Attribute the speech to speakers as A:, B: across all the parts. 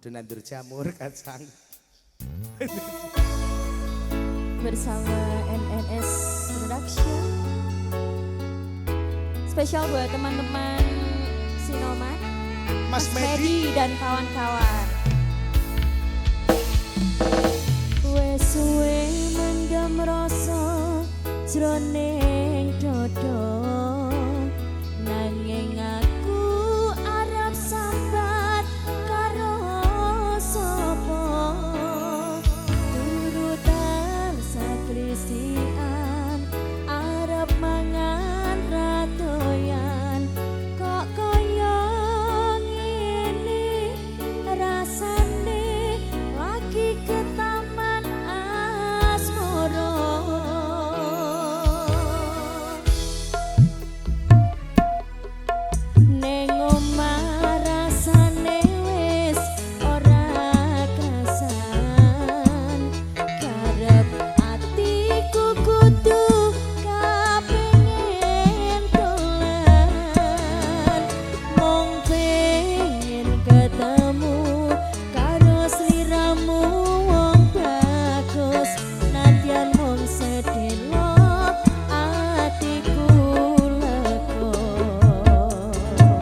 A: Nandur jamur kacang.
B: Bersama NNS Production. Spesial buat teman-teman Sinoman,
A: Mas Medi
B: dan kawan-kawan. Wes suwe mendem rasa jroning dodo, nanging aku arep sambat karo sapa? Turutan sakrisian arep mangan ratoyan, kok koyo ngene rasane lagi ke taman asmara. Neng omah rasane wis ora krasan, karep atiku kudu kapengen dolan, mung pengen ketemu karo sliramu wong bagus, nadyan mung sedelo atiku lega.
A: Oh, iya.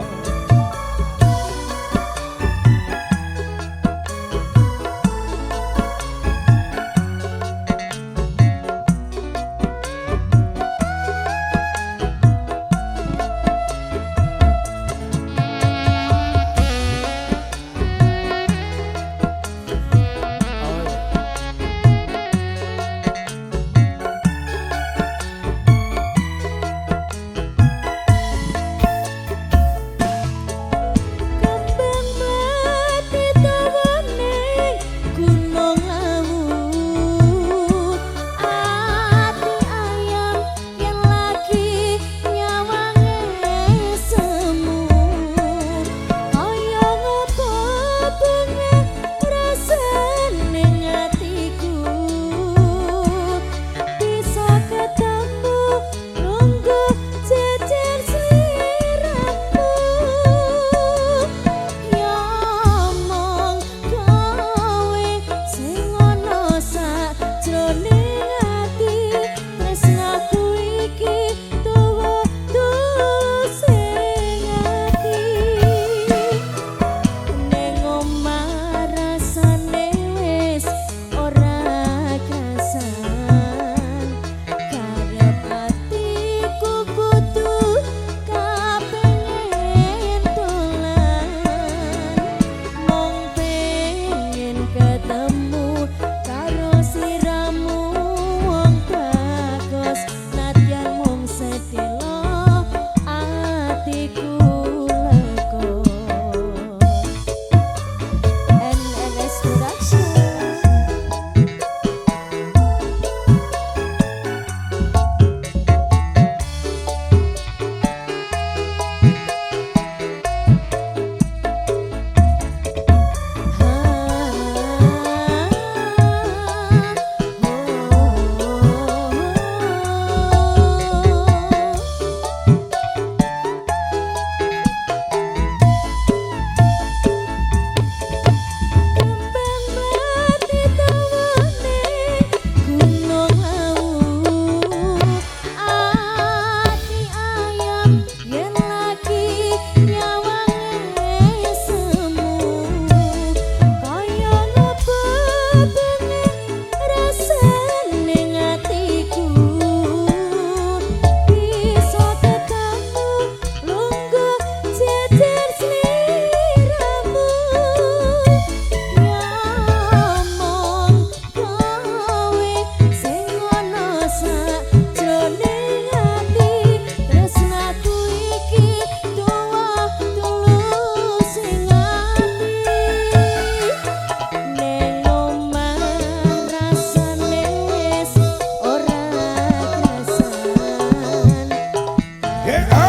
B: Kembang mati dawane Gunung Lawu, ati ayam yen lagi nyawange semu, kaya ngopo bengi rasane atiku bisa ketemu nunggu jejer sliramu. Ya mung kowe sing ana sajroning ati, tresnaku iki tuwa tulus ing ati. Neng omah rasane wis ora krasan, karep atiku kudu kapengen dolan, mung pengen ketemu karo sliramu wong bagus, nadyan mung sedelo atiku lega. NNS Production. Kembang mati dawane Gunung Lawu, ati ayam yen lagi nyawange semu, kaya ngopo bengi rasane atiku bisa ketemu lungguh jejer sliramu. Ya mung kowe sing ana sajroning ati, tresnaku iki tuwa tulus ing ati. Neng omah rasane wis ora krasan.
A: Yeah.